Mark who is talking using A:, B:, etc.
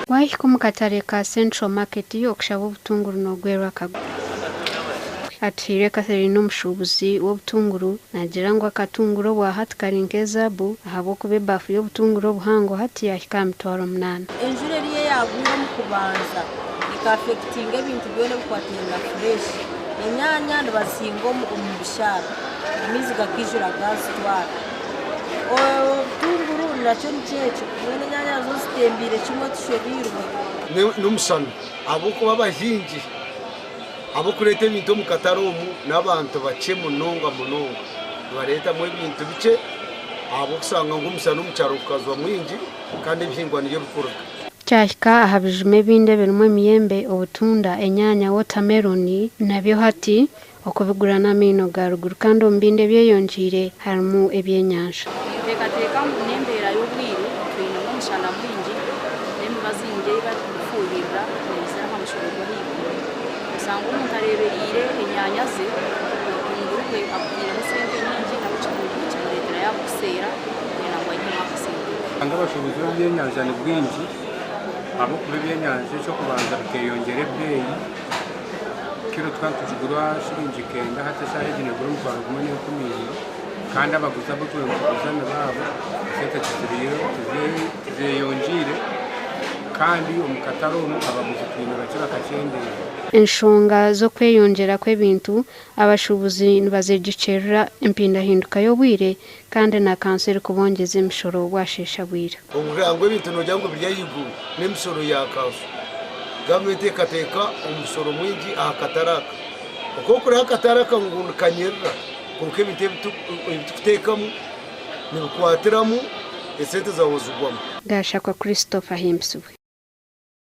A: Waahika omu katare ka Central Market okushaba obutunguru noogwerwa akagwe. Atuhaire Catherine omushuubuzi w'obutunguru naagira ngu akatunguru obwa hati kari nk'ezaabu ahabw'okuba ebaafu y'obutunguru obuhango hati yaahika aha 800.
B: Enjura eriyo eyaagwire omu kubanza eka-affectinga ebintu byona ebikwataine na fresh. Enyaanya nibazihinga omu bishaara, amaizi gakaijura gaazitwara. Obutunguru nakyo nikyo ekyo, mbwenu enyaanya nazo zitembiire kimwe tushobeirwe.
C: N'omushana ahabw'okuba abahingi abarikureeta ebintu omu katare omu n'abantu bakye munonga munonga. Nibareetamu ebintu bikye ahabw'okushanga ngu omushana omu kyaro gukazwa mwingi kandi ebihingwa niyo birikuruga.
A: Kyahika aha bijuma ebindi ebirimu emiyembe, obutunda, enyaanya, wotameroni nabyo hati okubigura n'amaino ga ruguru kandi omu bindi ebyeyongyeire harimu ebyenyanja.
D: Ninteekateeka ngu n'embeera y'obwire, twinemu omushana mwingi n'emibazi ngi ei barikufuuhirira neizira aha mushoro gw'ahaiguru. Osanga omuntu areebereire enyaanya ze, obutunguru bwe abutairemu sente nyingi nabwo kimureetera yaabukuseera kwenda ngu aihemu akasente ke.
E: Osanga abashuubuzi b'ebyenyanja ni bwingi ahabw'okuba ebyenyanja eky'okubanza bikeeyongyera ebeeyi. Kiro tukaba nitugigura shiringi kenda hati eshaaha egi neegura 1200 kandi abaguzi abu turiyo nituguza nibaabo esente tizeyongyeire kandi omu katare omu abaguzi twine bakye bakakyendeera.
A: Enshonga z'okweyongyera kw'ebintu, abashuubuzi nibazegyekyerera empindahinduka y'obwire kandi na kanso erikubongyeza emishoro bwasheesha bwira.
C: Okugira ngu ebintu noogira ngu biri ahaiguru n'emishoro ya kanso. Gavumenti ekateeka omushoro mwingi aha katare aka. Oku orikureeba akatare aka ngu nikanyerera kwonka ebintu ebi turikuteekamu nibikwatiramu esente zaawe zigwamu.
A: Gashakwa Christopher Ahimbisibwe.